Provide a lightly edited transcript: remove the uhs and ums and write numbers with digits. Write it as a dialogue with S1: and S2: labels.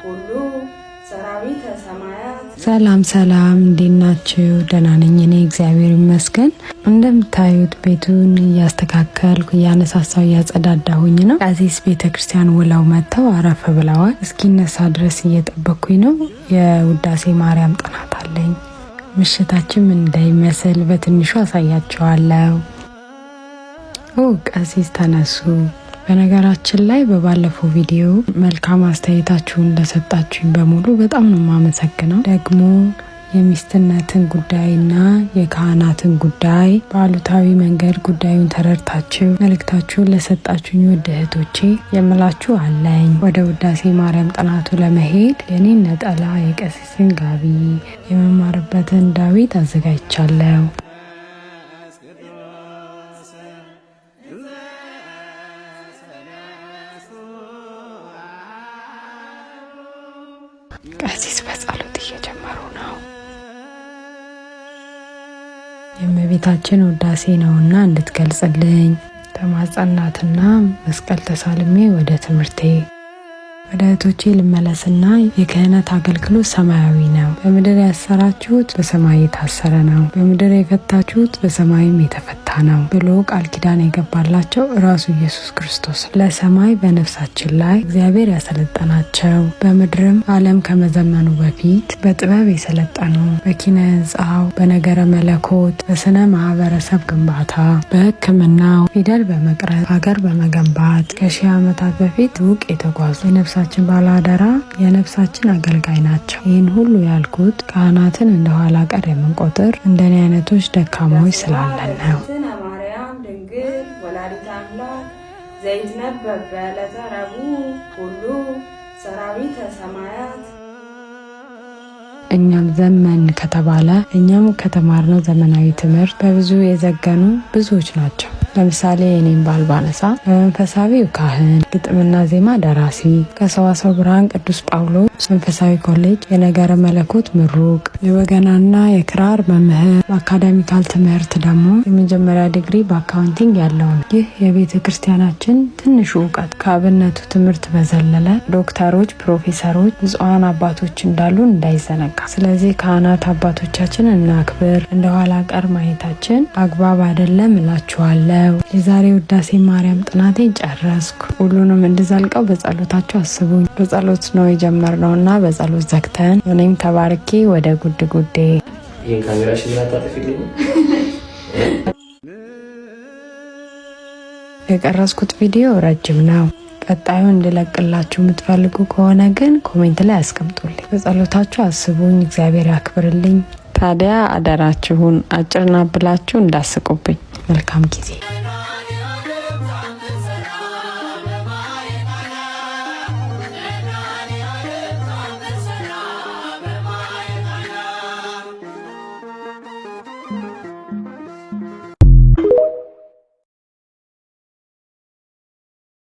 S1: ኩሉ ሰራዊተ ሰማያት።
S2: ሰላም ሰላም፣ እንዴት ናችሁ? ደህና ነኝ እኔ፣ እግዚአብሔር ይመስገን። እንደምታዩት ቤቱን እያስተካከልኩ፣ እያነሳሳው፣ እያጸዳዳሁኝ ነው። ቀሲስ ቤተ ክርስቲያን ውለው መጥተው አረፍ ብለዋል። እስኪነሳ ድረስ እየጠበኩኝ ነው። የውዳሴ ማርያም ጥናት አለኝ። ምሽታችን ምን እንደሚመስል በትንሹ አሳያችኋለሁ። ኦ፣ ቀሲስ ተነሱ። በነገራችን ላይ በባለፈው ቪዲዮ መልካም አስተያየታችሁን ለሰጣችሁኝ በሙሉ በጣም ነው የማመሰግነው። ደግሞ የሚስትነትን ጉዳይና የካህናትን ጉዳይ በአሉታዊ መንገድ ጉዳዩን ተረድታችሁ መልእክታችሁን ለሰጣችሁኝ ውድ እህቶቼ የምላችሁ አለኝ። ወደ ውዳሴ ማርያም ጥናቱ ለመሄድ የኔን ነጠላ፣ የቀሲስን ጋቢ፣ የመማርበትን ዳዊት አዘጋጅቻለሁ። ቀሲስ በጸሎት እየጀመሩ ነው። የእመቤታችን ውዳሴ ነውና እንድትገልጽልኝ ተማጸናትና መስቀል ተሳልሜ ወደ ትምህርቴ፣ ወደ እህቶቼ ልመለስና የክህነት አገልግሎት ሰማያዊ ነው። በምድር ያሰራችሁት በሰማይ የታሰረ ነው፣ በምድር የፈታችሁት በሰማይም የተፈታ ነው ብሎ ቃል ኪዳን የገባላቸው ራሱ ኢየሱስ ክርስቶስ፣ ለሰማይ በነፍሳችን ላይ እግዚአብሔር ያሰለጠናቸው፣ በምድርም ዓለም ከመዘመኑ በፊት በጥበብ የሰለጠኑ፣ በኪነ ሕንፃው፣ በነገረ መለኮት፣ በስነ ማህበረሰብ ግንባታ፣ በሕክምናው፣ ፊደል በመቅረጽ፣ ሀገር በመገንባት ከ1000 ዓመታት በፊት ሩቅ የተጓዙ የነፍሳችን ባለአደራ፣ የነፍሳችን አገልጋይ ናቸው። ይህን ሁሉ ያልኩት ካህናትን እንደ ኋላ ቀር የምንቆጥር እንደኔ አይነቶች ደካማዎች ስላለን ነው።
S1: እግዝእትነ ማርያም ድንግል ወላዲተ አምላክ ዘይትነበብ በዕለተ ረቡዕ ኩሉ ሰራዊተ ሰማያት።
S2: እኛም ዘመን ከተባለ እኛም ከተማርነው ዘመናዊ ትምህርት በብዙ የዘገኑ ብዙዎች ናቸው። ለምሳሌ የኔን ባል ባነሳ በመንፈሳዊው ካህን፣ ግጥምና ዜማ ደራሲ፣ ከሰዋሰው ብርሃን ቅዱስ ጳውሎስ መንፈሳዊ ኮሌጅ የነገረ መለኮት ምሩቅ፣ የበገናና የክራር መምህር፣ በ academical ትምህርት ደግሞ የመጀመሪያ ዲግሪ በ accounting ያለው ነው። ይህ የቤተ ክርስቲያናችን ትንሹ እውቀት። ከአብነቱ ትምህርት በዘለለ ዶክተሮች፣ ፕሮፌሰሮች፣ ብፁዓን አባቶች እንዳሉ እንዳይዘነጋ። ስለዚህ ካህናት አባቶቻችን እናክብር። እንደ ኋላ ቀር ማየታችን አግባብ አይደለም እላችኋለሁ። የዛሬ ውዳሴ ማርያም ጥናቴን ጨረስኩ። ሁሉንም እንድዘልቀው በጸሎታችሁ አስቡኝ። በጸሎት ነው የጀመርነው እና በጸሎት ዘግተን እኔም ተባርኬ ወደ ጉድ ጉዴ።
S3: ይህን ካሜራሽን አታጠፊልኝ።
S2: የቀረጽኩት ቪዲዮ ረጅም ነው። ቀጣዩን እንድለቅላችሁ የምትፈልጉ ከሆነ ግን comment ላይ አስቀምጡልኝ። በጸሎታችሁ አስቡኝ። እግዚአብሔር ያክብርልኝ። ታዲያ አደራችሁን አጭርና ብላችሁ እንዳስቁብኝ። መልካም ጊዜ።